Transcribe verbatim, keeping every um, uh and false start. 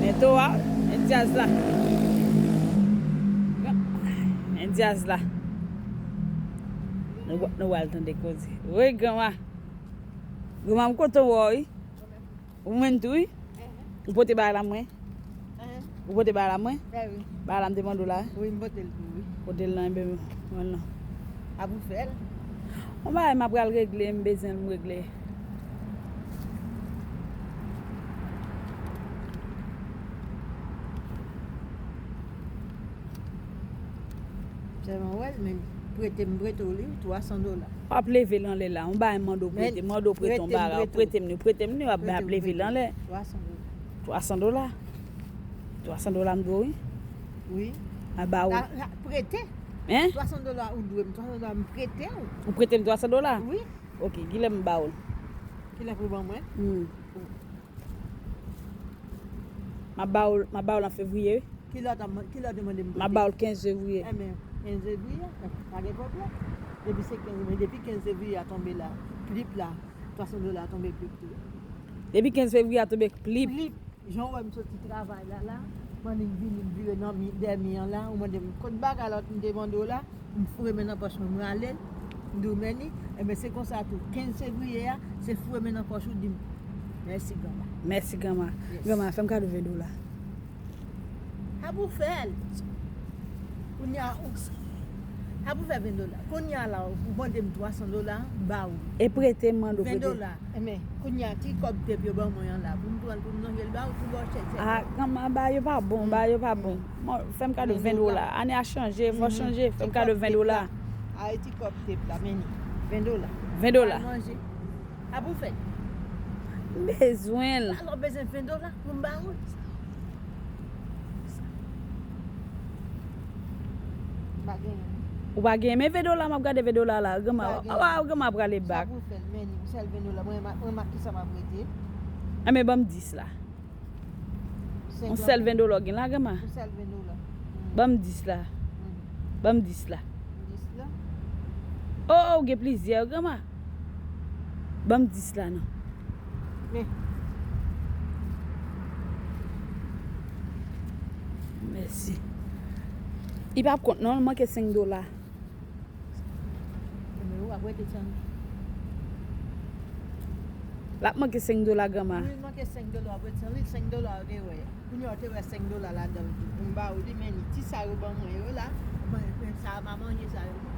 Eto a, men dyaz la. Men dyaz la. Nou, nou al tande koze. Wi, granma. Granma, m kontan wè w, wi. Ou menm tou, wi. Ou pote bagay la mwen. Ou pote bagay la mwen. Bagay la m te mande w la. Wi, m pote l tou, wi. Pote l nan, enben, mwen nan. A pou fè l. Yon bagay m ap pral regle, m bezwen m regle. Sèlman wè l, men prete m prete w li, twa san dola. W ap leve l anlè la. Yon bagay m mande w prete, m mande w prete yon bagay, w prete m li, prete m li, w ap, ap leve l anlè. Twa san dola. Twa san dola. Twa san dola m dwe w, wi. Wi. A ba ou. La, la, prete. Hein? Twa san dola ou dwe m, twa san dola m prete w. Ou prete m twa san dola? Wi. Ok, kilè m ba ou l? Kilè pou ban mwen? Hmm. M ap ba ou, m ap ba ou l an fevriye, wi. Kilè w ta man-, kilè w te mande m prete? M ap ba ou l kenz fevriye. Enben, kenz fevriye, pa gen pwoblèm. Depi se kenz, men depi kenz fevriye a tonbe la, plip la, twa san dola a tonbe plip tou. Depi kenz fevriye a tonbe plip. Plip. Jan w wè m soti travay la, la, m annik vini, m vire nan mi, dèmi an la, ou mande m kot bagay la m te mande w la, m foure men nan pòch mwen, m rale l, m di w men li, enben se konsa tou, kenz fevriye a, se foure men nan pòch ou di m, mèsi granma. Mèsi granma. Yes. Granma, fè m kado ven dola. A pou fè l. Kounye a, ou, a pou fè ven dola. Kounye a la, ou mande m twa san dola, m ba ou. E prete m mande w prete. Ven dola. Enben, kounye a, ti kòb tep yo ban mwen an la, pou m pran l, pou m lonje l ba ou, pou bò chèk, chèk. Ah, granma, bagay yo pa bon, bagay yo pa bon. Fè m kado ven dola. Ane a chanje, fò chanje. Fè m kado ven dola. Ay, ti kòb tep la, men li. Ven dola. Ven dola. Al manje. A pou fè. M bezwen l. Alò, bezwen ven dola pou m ba ou l. Pa genyen. Ou pa genyen, men ven dola, m ap gade ven dola la. Granma, granma prale bak. Sa pou fè l, men li, sèl ven dola. Mwen, mwen, mwen, kisa m ap rete? Enben, ban m dis la. Yon sèl ven dola w gen la, granma? Yon sèl ven dola. Ban m dis la. Ban m dis la. Dis la? Oh, oh, ou gen plizyè, granma. Ban m dis la, non. Men. Mèsi. Li p ap kont, non, l manke senk dola. Men ou ap rete san. L ap manke senk dola, granma. Wi, l manke senk dola, w ap rete san. Wi, senk dola, w te wè. Kounye a, w te wè senk dola ladan l tou. Pou m ba ou li, men li, ti sa yo ban mwen yo la. Men, men sa, m a manje sa yo.